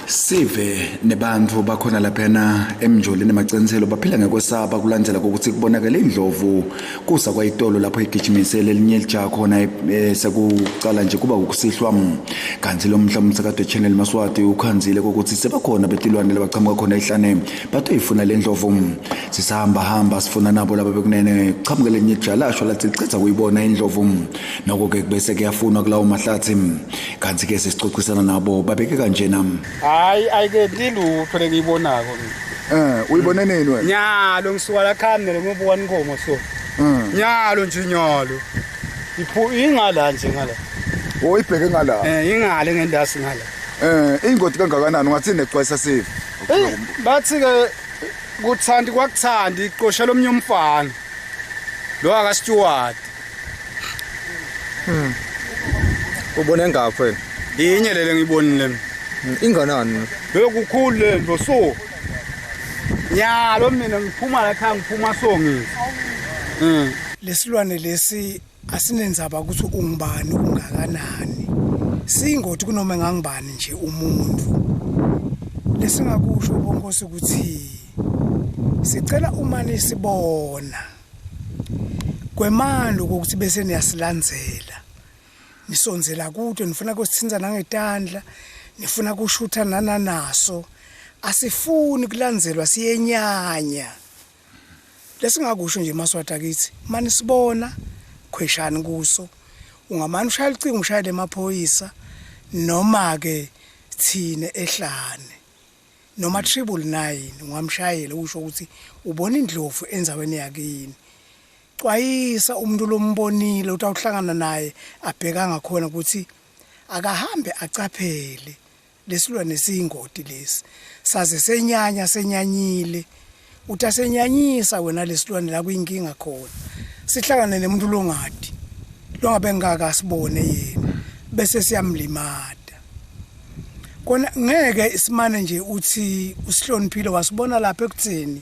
Sive nebantfu bakhona laphana eMnjoli nemaciniselo baphila ngekwesaba kulandzela kokuthi kubonakele indlovu kusa kwayitolo lapho igijimise lelinye lijaha khona eh, sekucala nje kuba ukusihlwa kanti lo mhla umsakato channel Maswati ukhanzile kokuthi sebakhona betilwane labachamuka khona ehlane batoyifuna le ndlovu sisahamba hamba sifuna nabo laba bekunene kuchamuke lelinye lijaha lasho lathi licedza kuyibona indlovu noko-ke kubese kuyafunwa kulawo mahlathi kanti-ke sesicocisana nabo babeke kanjena Hayi ayikenti lutho lengiyibonako mina. Eh, uyibone nini wena? Nyalo ngisuka la khaya mina ngiyobuka inkomo so. Mm. Nyalo nje nyalo. Iphu ingala nje ngala. Oyibheke ngala. Eh ingale ngendasi ngala. Eh, ingoti kangakanani ungathini exwayisa sive? Hey, bathi ke kuthandi kwakuthandi iqosha lomnye umfana. Lo aka Stewart. Hmm. Ubone ngaphi wena? Inye lele ngiyibonile mina. Hmm, inganani? Bekukhulu lento so. Nyalo mina ngiphuma la ekhaya ngiphuma so ngithi. Hmm. Lesilwane lesi asinenzaba ukuthi ungubani ungakanani. Siyingoti kunoma ngangibani nje umuntu. Lesingakusho bonkosi ukuthi sicela uma nisibona Gwemani lokho ukuthi bese niyasilandzela. Nisondzela kude nifuna kusithinta nangetandla, nifuna kushutha nananaso. Asifuni kulandzelwa siyenyanya. Lesingakusho nje maSwati akithi manisibona khweshani kuso. Ungamane ushaya ucingo ushayele emaphoyisa noma ke thine ehlane. noma 999 ungamshayela usho ukuthi ubona indlovu endzaweni yakini xwayisa umuntu lombonile utawuhlangana naye abheka ngakhona ukuthi akahambe acaphele lesilwane siyingoti lesi saze senyanya senyanyile utasenyanyisa wena lesilwane la kuyinkinga khona sihlangane nemuntu longadi longabe ngaka sibone yena bese siyamlimata Kona ngeke isimane nje uthi usihloniphile wasibona lapha ekutheni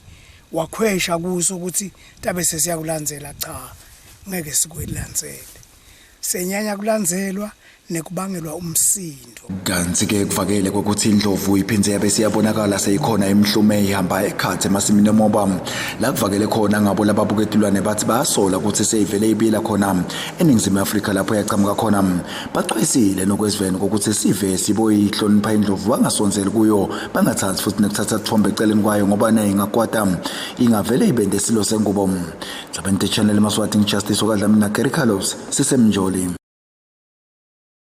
wakhwesha kuso ukuthi tabe sesiyakulandzela cha ngeke sikwelandzele senyanya kulandzelwa nekubangelwa umsindo kanti ke kuvakele kokuthi indlovu iphindze yabe siyabonakala seyikhona emhlume ihamba ekhathe emasimini emoba la kuvakele khona ngabo lababuketilwane bathi bayasola ukuthi seyivele ibila khona eningizimu Afrika lapho yachamuka khona Baxwayisile nokweziveni kokuthi sive siboyihlonipha indlovu bangasondzeli kuyo bangatsatsi futhi nekuthatha tithombe eceleni kwayo ngoba nayo ingakwata ingavele ibende silo sengubo. Ndzabeni Channel Maswati Justice okadlamini na Kerry Carlos sisemjoli.